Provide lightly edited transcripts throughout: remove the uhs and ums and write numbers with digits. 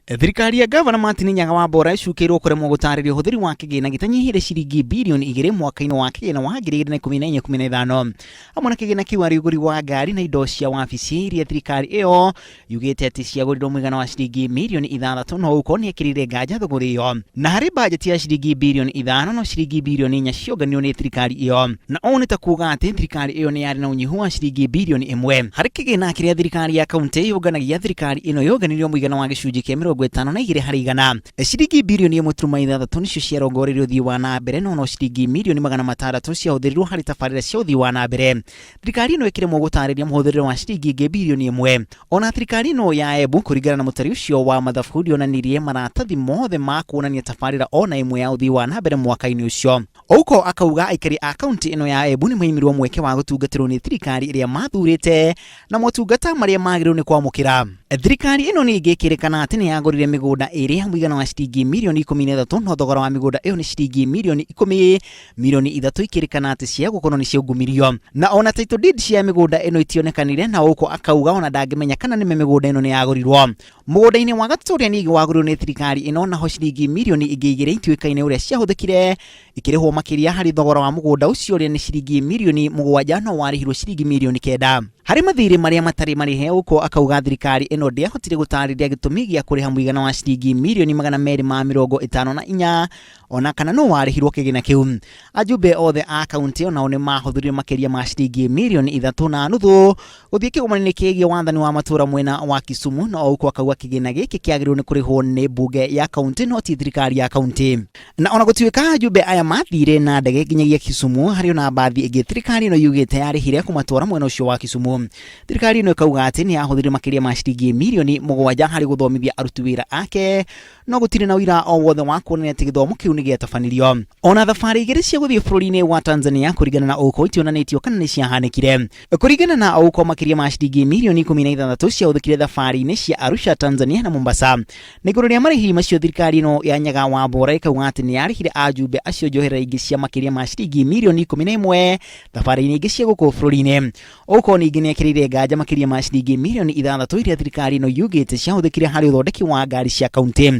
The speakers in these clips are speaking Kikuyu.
Thirikari ya Gavana Martin Nyaga wa Mbora ĩcukĩirwo kũremwo gũtarĩria ũhũthĩri wa kĩgĩna gĩtanyihĩire ciringi birioni igĩrĩ mwaka-inĩ wa kĩgĩna wa 2014/15 hamwe na kĩgĩna kĩu arĩ ũgũri wa ngari na indo cia wabici iria thirikari ĩyo yugĩte atĩ ciagũrirwo mũigana wa ciringi mirioni ithathatũ no ũko nĩ ekĩrĩire nganja thũgũrĩ ĩyo. Na harĩ bajeti ya ciringi birioni ithano no ciringi birioni inya cionganirwo nĩ thirikari ĩyo, na ũũ nĩ ta kuuga atĩ thirikari ĩyo nĩ yarĩ na ũnyihu wa ciringi birioni ĩmwe. Harĩ kĩgĩna kĩrĩa thirikari ya kauntĩ yũnganagia, thirikari ĩno yonganirio mũigana wa gĩcunjĩ kĩa 52%. Ciringi birioni 1.6 nĩcio ciarongoreirio ũthii wa na mbere no no ciringi mirioni 600 ciahũthĩrirwo harĩ tabarĩra cia ũthii wa na mbere. Thirikari ĩno ĩkĩremwo gũtarĩria mũhũthĩrĩre wa ciringi ingĩ birioni ĩmwe. Ona thirikari ĩno ya Embu kũringana na mũtari ũcio wa mathabu ndĩonanirie maratathi mothe ma kuonania tabarĩra ona ĩmwe ya ũthii wa na mbere mwaka-inĩ ũcio. Ouko akauga aikari a kaunti ĩno ya Embu nĩ maimirwo mweke wa gũtungatĩrwo nĩ thirikari ĩrĩa mathurĩte na motungata marĩa magĩrĩirwo nĩ kwamũkĩra. Thirikari ĩno ningĩ ĩkĩrĩkana atĩ nĩ yagũrire mĩgũnda ĩrĩ ya mũigana wa ciringi mirioni 13 no thogora wa mĩgũnda ĩyo nĩ ciringi mirioni 10, mirioni ithatũ ikĩrĩkana atĩ cia gũkorwo nĩ ciaungumirio. Na ona title deed cia mĩgũnda ĩno itionekanire na Ouko akauga ona ndangĩmenya kana nĩme mĩgũnda ĩno nĩ yagũrirwo. Mũgũnda-inĩ wa gatatũ ũrĩa ningĩ wagũrirwo nĩ thirikari ĩno naho ciringi mirioni ingĩ igĩrĩ ituĩkaine ũrĩa ciahũthĩkire ikĩrĩhwo makĩria harĩ thogora wa mũgũnda ũcio ũrĩa nĩ ciringi mirioni mũgwanja no warĩhirwo ciringi mirioni kenda. Harĩ mathirĩ marĩa matarĩ marĩhe Ouko akauga thirikari ĩno ndĩahotire gũtarĩria gĩtũmi gĩa kũrĩha mũigana wa ciringi mirioni 254 ona kana nũ warĩhirwo kĩgĩna kĩu. Ajumbe othe a kaunti onao nĩ mahũthĩrire makĩria ma ciringi mirioni ithatũ na nuthu gũthiĩ kĩgomano-inĩ kĩgiĩ wathani wa matũũra mwena wa Kisumu, no Ouko akauga kĩgĩna gĩkĩ kĩagĩrĩirwo nĩ kũrĩhwo nĩ mbunge ya kaunti no ti thirikari ya kaunti. Na ona gũtuĩka ajumbe aya mathire na ndege nginyagia Kisumu, harĩ ona mbathi ĩngĩ thirikari ĩno yugĩte yarĩhire kũmatwara mwena ũcio wa Kisumu. Thirikari ĩno ĩkauga atĩ nĩ yahũthĩrire makĩria ma ciringi mirioni mũgwanja harĩ gũthomithia aruti wĩra ake, no gũtirĩ na ũira o wothe wa kuonania atĩ gĩthomo kĩu nĩ gĩatabanirio. Ona thabarĩ igĩrĩ cia gũthiĩ bũrũri-inĩ wa Tanzania kũringana na Ouko itionanĩtio kana nĩ ciahanĩkire. Kũringana na Ouko makĩria ma ciringi mirioni 16 ciahũthĩkire thabarĩ-inĩ cia Arusha, Tanzania na Mombasa. Na igũrũ rĩa marĩhi macio thirikari ĩno ya Nyaga wa Mbora ĩkauga atĩ nĩ yarĩhire ajumbe acio njoherera ingĩ cia makĩria ma ciringi mirioni 11 thabarĩ-inĩ ingĩ cia gũkũ bũrũri-inĩ. Ouko ningĩ nĩ ekĩrĩire nganja makĩria ma ciringi mirioni ithathatũ iria thirikari ĩno yugĩte ciahũthĩkire harĩ ũthondeki wa ngari cia kaunti.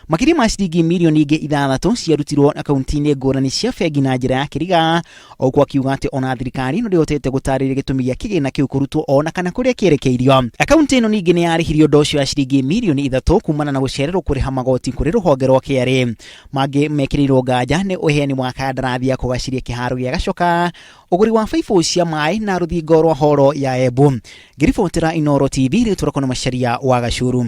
Makĩria ma ciringi mirioni ingĩ ithathatũ ciarutirwo akaunti-inĩ ngũrani cia bengi na njĩra ya kĩriga. Ouko akiuga atĩ ona thirikari ĩno ndĩhotete gũtarĩria gĩtũmi gĩa kĩgĩna kĩu kũrutwo ona kana kũrĩa kĩerekeirio. Akaunti ĩno ningĩ nĩ yarĩhirio ndocyo ya ciringi mirioni ithatũ kumana na gũcererwo kũrĩha magoti kũrĩ rũhonge rwa KRA. Mangĩ mekĩrĩirwo nganja nĩ ũheani wa kandarathi ya kũgaciria kĩharo gĩa Gacoka, ũgũri wa baibũ cia maĩ na rũthingo rwa horo ya Embu. Ngĩribotera Inooro TV rĩtwa rĩakwa nĩ Macharia wa Gacuru.